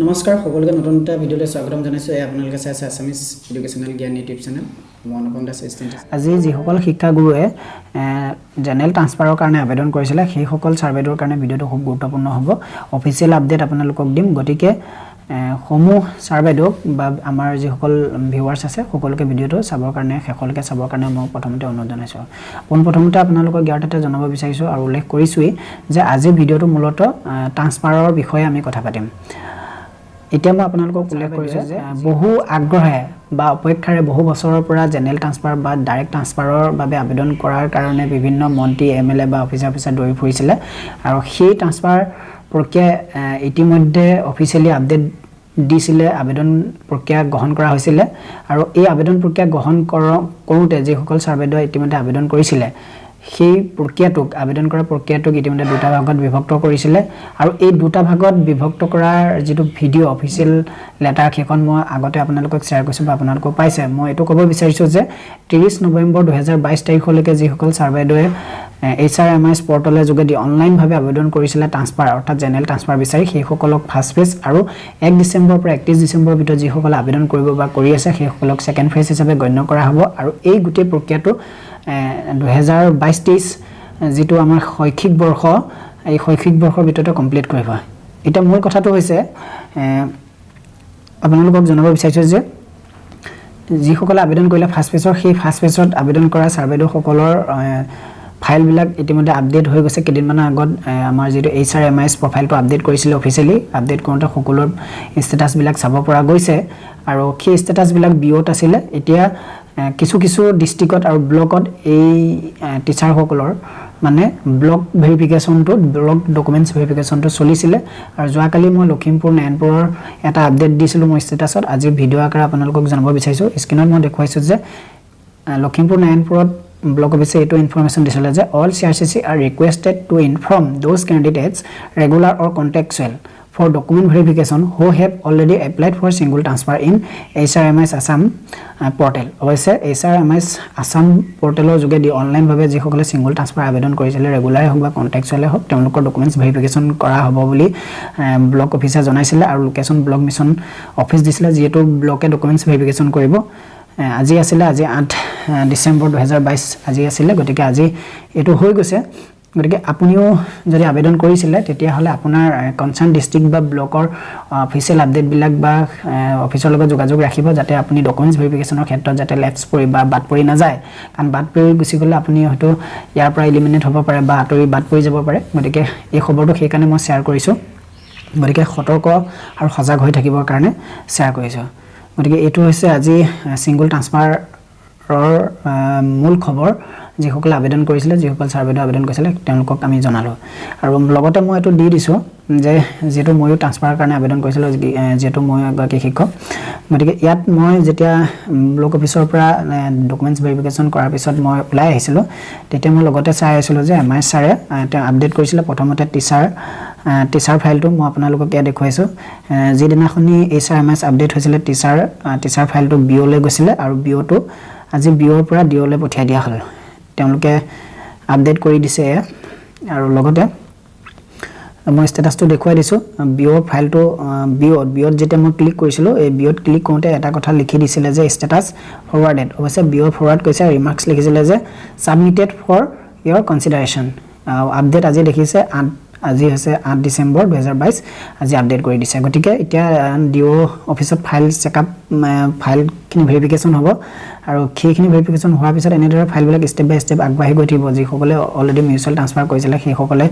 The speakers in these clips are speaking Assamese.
নমস্কাৰ সকলোকে, নতুন এটা ভিডিঅ'লৈ স্বাগতম জনাইছোঁ। এই আপোনালোকে চাই আছে আছামিজ এডুকেশ্যনেল জ্ঞান ইউটিউব চেনেল। মই অনুপম দাস, এছিষ্টেণ্ট। আজি যিসকল শিক্ষাগুৰুৱে জেনেৰেল ট্ৰান্সফাৰৰ কাৰণে আবেদন কৰিছিলে, সেইসকল ছাৰ বাইদেউৰ কাৰণে ভিডিঅ'টো খুব গুৰুত্বপূৰ্ণ হ'ব। অফিচিয়েল আপডেট আপোনালোকক দিম। গতিকে সমূহ ছাৰ বাইদেউক বা আমাৰ যিসকল ভিউৱাৰ্ছ আছে, সকলোকে ভিডিঅ'টো চাবৰ কাৰণে, শেষলৈকে চাবৰ কাৰণে মই প্ৰথমতে অনুৰোধ জনাইছোঁ। পোনপ্ৰথমতে আপোনালোকক জ্ঞাতাৰ্থে জনাব বিচাৰিছোঁ আৰু উল্লেখ কৰিছোঁৱেই যে আজিৰ ভিডিঅ'টো মূলতঃ ট্ৰান্সফাৰৰ বিষয়ে আমি কথা পাতিম। এতিয়া মই আপোনালোকক উল্লেখ কৰিছোঁ যে বহু আগ্ৰহে বা অপেক্ষাৰে বহু বছৰৰ পৰা জেনেৰেল ট্ৰান্সফাৰ বা ডাইৰেক্ট ট্ৰান্সফাৰৰ বাবে আবেদন কৰাৰ কাৰণে বিভিন্ন মন্ত্ৰী, এমএলএ বা অফিচাৰ অফিচাৰ দৌৰি ফুৰিছিলে আৰু সেই ট্ৰান্সফাৰ প্ৰক্ৰিয়া ইতিমধ্যে অফিচিয়েলি আপডেট দিছিলে, আবেদন প্ৰক্ৰিয়া গ্ৰহণ কৰা হৈছিলে। আৰু এই আবেদন প্ৰক্ৰিয়া গ্ৰহণ কৰোঁতে যিসকল ছাৰ বাইদেৱে ইতিমধ্যে আবেদন কৰিছিলে, সেই প্ৰক্ৰিয়াটোক, আবেদন কৰা প্ৰক্ৰিয়াটোক ইতিমধ্যে দুটা ভাগত বিভক্ত কৰিছিলে। আৰু এই দুটা ভাগত বিভক্ত কৰাৰ যিটো ভিডিঅ', অফিচিয়েল লেটাৰ, সেইখন মই আগতে আপোনালোকক শ্বেয়াৰ কৰিছোঁ বা আপোনালোকেও পাইছে। মই এইটো ক'ব বিচাৰিছোঁ যে 30 নৱেম্বৰ 2022 তাৰিখলৈকে যিসকল ছাৰ বাইদেৱে এইচআৰএমআইএছ পৰ্টেলৰ যোগেদি অনলাইনভাৱে আবেদন কৰিছিলে ট্ৰান্সফাৰ, অৰ্থাৎ জেনেৰেল ট্ৰান্সফাৰ বিচাৰি, সেইসকলক ফাৰ্ষ্ট ফেজ আৰু 1 ডিচেম্বৰৰ পৰা 31 ডিচেম্বৰৰ ভিতৰত যিসকলে আবেদন কৰিব বা কৰি আছে, সেইসকলক ছেকেণ্ড ফেজ হিচাপে গণ্য কৰা হ'ব। আৰু এই গোটেই প্ৰক্ৰিয়াটো 2022-23 যিটো আমাৰ শৈক্ষিক বৰ্ষ, এই শৈক্ষিক বৰ্ষৰ ভিতৰতে কমপ্লিট কৰিব। এতিয়া মূল কথাটো হৈছে, আপোনালোকক জনাব বিচাৰিছোঁ যে যিসকলে আবেদন কৰিলে ফাৰ্ষ্ট ফেজৰ, সেই ফাৰ্ষ্ট ফেজত আবেদন কৰা ছাৰ বাইদেউসকলৰ ফাইলবিলাক ইতিমধ্যে আপডেট হৈ গৈছে। কেইদিনমানৰ আগত আমাৰ যিটো এইচআৰএমআইএছ প্ৰফাইলটো আপডেট কৰিছিলে, অফিচিয়েলি আপডেট কৰোঁতে সকলোৰ ষ্টেটাছবিলাক চাব পৰা গৈছে আৰু সেই ষ্টেটাছবিলাক বিঅ'ত আছিলে। এতিয়া কিছু কিছু ডিষ্ট্ৰিক্টত আৰু ব্লকত এই টিচাৰসকলৰ মানে ব্লক ভেৰিফিকেশ্যনটো, ব্লক ডকুমেণ্টছ ভেৰিফিকেশ্যনটো চলিছিলে। আৰু যোৱাকালি মই লখিমপুৰ নাৰায়ণপুৰৰ এটা আপডেট দিছিলোঁ মই ষ্টেটাছত। আজি ভিডিঅ' আকাৰে আপোনালোকক জনাব বিচাৰিছোঁ। স্ক্ৰীণত মই দেখুৱাইছোঁ যে লখিমপুৰ নাৰায়ণপুৰত ব্লক অফিচে এইটো ইনফৰমেশ্যন দিছিলে যে all CRCC are requested to inform those candidates, regular or contractual, for document verification who have already applied for single transfer in HRMIS Assam portal. অৱশ্যে এইচআৰএমআইএছ আছাম পৰ্টেলৰ যোগেদি অনলাইনভাৱে যিসকলে ছিংগল ট্ৰান্সফাৰ আবেদন কৰিছিলে, ৰেগুলাৰে হওক বা কণ্ট্ৰেকচুৱেলে হওক, তেওঁলোকৰ ডকুমেণ্টছ ভেৰিফিকেশ্যন কৰা হ'ব বুলি ব্লক অফিচে জনাইছিলে আৰু লোকেশ্যন ব্লক মিছন অফিচ দিছিলে, যিহেতু ব্লকে ডকুমেণ্টছ ভেৰিফিকেশ্যন কৰিব। আজি আছিলে, আজি 8 ডিচেম্বৰ 2022 আজি আছিলে। গতিকে আজি এইটো হৈ গৈছে। গতিকে আপুনিও যদি আবেদন কৰিছিলে, তেতিয়াহ'লে আপোনাৰ কনচাৰ্ণ ডিষ্ট্ৰিক্ট বা ব্লকৰ অফিচিয়েল আপডেটবিলাক বা অফিচৰ লগত যোগাযোগ ৰাখিব, যাতে আপুনি ডকুমেণ্টছ ভেৰিফিকেশ্যনৰ ক্ষেত্ৰত যাতে লেপছ পৰি বা বাদ পৰি নাযায়। কাৰণ বাদ পৰি গুচি গ'লে আপুনি হয়তো ইয়াৰ পৰা ইলিমিনেট হ'ব পাৰে বা আঁতৰি বাদ পৰি যাব পাৰে। গতিকে এই খবৰটো সেইকাৰণে মই শ্বেয়াৰ কৰিছোঁ। গতিকে সতৰ্ক আৰু সজাগ হৈ থাকিবৰ কাৰণে শ্বেয়াৰ কৰিছোঁ। গতিকে এইটো হৈছে আজি ছিংগল ট্ৰান্সফাৰৰ মূল খবৰ। যিসকলে আবেদন কৰিছিলে, যিসকল ছাৰ বাইদেউ আবেদন কৰিছিলে, তেওঁলোকক আমি জনালোঁ। আৰু লগতে মই এইটো দি দিছোঁ যে যিহেতু ময়ো ট্ৰান্সফাৰৰ কাৰণে আবেদন কৰিছিলোঁ, যিহেতু মই এগৰাকী শিক্ষক, গতিকে ইয়াত মই যেতিয়া ব্লক অফিচৰ পৰা ডকুমেণ্টছ ভেৰিফিকেশ্যন কৰাৰ পিছত মই ওলাই আহিছিলোঁ, তেতিয়া মই লগতে চাই আছিলোঁ যে এম আই ছাৰে তেওঁ আপডেট কৰিছিলে প্ৰথমতে টিচাৰ টিচাৰ ফাইলটো। মই আপোনালোকক ইয়াত দেখুৱাইছোঁ, যিদিনাখনি এইচআৰএমআইএছ আপডেট হৈছিলে, টিচাৰ টিচাৰ ফাইলটো বিঅ'লৈ গৈছিলে আৰু বিঅ'টো আজি বিঅ'ৰ পৰা ডিঅ'লৈ পঠিয়াই দিয়া হ'ল। তেওঁলোকে আপডেট কৰি দিছে এয়া। আৰু লগতে মই ষ্টেটাছটো দেখুৱাই দিছোঁ। বিঅ'ৰ ফাইলটো বিঅ'ত যেতিয়া মই ক্লিক কৰিছিলোঁ, এই বিঅ'ত ক্লিক কৰোঁতে এটা কথা লিখি দিছিলে যে ষ্টেটাছ ফৰৱাৰ্ডেড। অৱশ্যে বিঅ' ফৰৱাৰ্ড কৰিছে, ৰিমাৰ্কছ লিখিছিলে যে submitted for your consideration. Update আজি দেখিছে 8, আজি হৈছে 8 ডিচেম্বৰ 2022, আজি আপডেট কৰি দিছে। গতিকে এতিয়া ডি অ' অফিচত ফাইল চেকআপ, ফাইলখিনি ভেৰিফিকেশ্যন হ'ব আৰু সেইখিনি ভেৰিফিকেশ্যন হোৱাৰ পিছত এনেদৰে ফাইলবিলাক ষ্টেপ বাই ষ্টেপ আগবাঢ়ি গৈ থাকিব। যিসকলে অলৰেডি মিউচুৱেল ট্ৰান্সফাৰ কৰিছিলে, সেইসকলে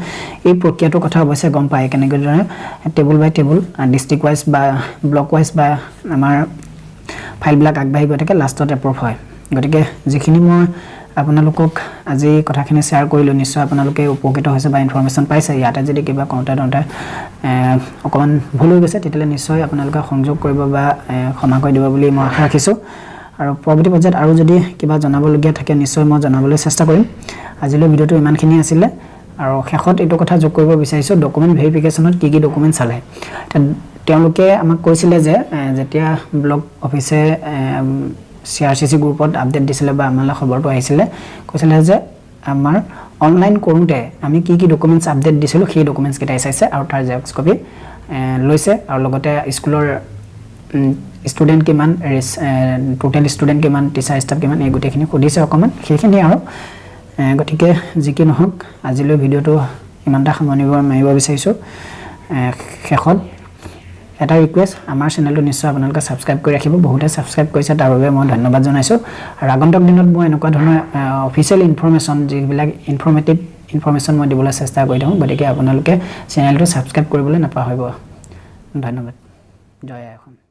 এই প্ৰক্ৰিয়াটোৰ কথা অৱশ্যে গম পায়, কেনেদৰে table by table, district wise বা ব্লক ৱাইজ বা আমাৰ ফাইলবিলাক আগবাঢ়ি গৈ থাকে, লাষ্টত এপ্ৰুভ হয়। গতিকে যিখিনি মই আপোনালোকক আজি কথাখিনি শ্বেয়াৰ কৰিলোঁ, নিশ্চয় আপোনালোকে উপকৃত হৈছে বা ইনফৰমেশ্যন পাইছে। ইয়াতে যদি কিবা কওঁতে কওঁতে অকণমান ভুল হৈ গৈছে, তেতিয়াহ'লে নিশ্চয় আপোনালোকে সংযোগ কৰিব বা ক্ষমা কৰি দিব বুলি মই আশা ৰাখিছোঁ। আৰু পৰৱৰ্তী পৰ্যায়ত আৰু যদি কিবা জনাবলগীয়া থাকে, নিশ্চয় মই জনাবলৈ চেষ্টা কৰিম। আজিলৈ ভিডিঅ'টো ইমানখিনি আছিলে। আৰু শেষত এইটো কথা যোগ কৰিব বিচাৰিছোঁ, ডকুমেণ্ট ভেৰিফিকেশ্যনত কি কি ডকুমেণ্ট চালে। তেওঁলোকে আমাক কৈছিলে যে যেতিয়া ব্লক অফিচে চিআৰচিচি গ্ৰুপত আপডেট দিছিলে বা আমালৈ খবৰটো আহিছিলে, কৈছিলে যে আমাৰ অনলাইন কৰোঁতে আমি কি কি ডকুমেণ্টছ আপডেট দিছিলোঁ, সেই ডকুমেণ্টছকেইটাই চাইছে আৰু তাৰ জেৰক্স কপি। লৈছে আৰু লগতে স্কুলৰ ষ্টুডেণ্ট কিমান, টোটেল ষ্টুডেণ্ট কিমান, টিচাৰ ষ্টাফ কিমান, এই গোটেইখিনি সুধিছে অকণমান, সেইখিনি আৰু। গতিকে যি কি নহওক, আজিলৈ ভিডিঅ'টো ইমানটা সামৰণি মাৰিব বিচাৰিছোঁ। শেষত এটা ৰিকুৱেষ্ট, আমাৰ চেনেলটো নিশ্চয় আপোনালোকে ছাবস্ক্ৰাইব কৰি ৰাখিব। বহুতে ছাবস্ক্ৰাইব কৰিছে, তাৰ বাবে মই ধন্যবাদ জনাইছোঁ। আৰু আগন্তুক দিনত মই এনেকুৱা ধৰণৰ অফিচিয়েল ইনফৰ্মেশ্যন, যিবিলাক ইনফৰ্মেটিভ ইনফৰ্মেশ্যন মই দিবলৈ চেষ্টা কৰি থাকোঁ। গতিকে আপোনালোকে চেনেলটো ছাবস্ক্ৰাইব কৰিবলৈ নাপাহৰিব। ধন্যবাদ। জয় আই অসম।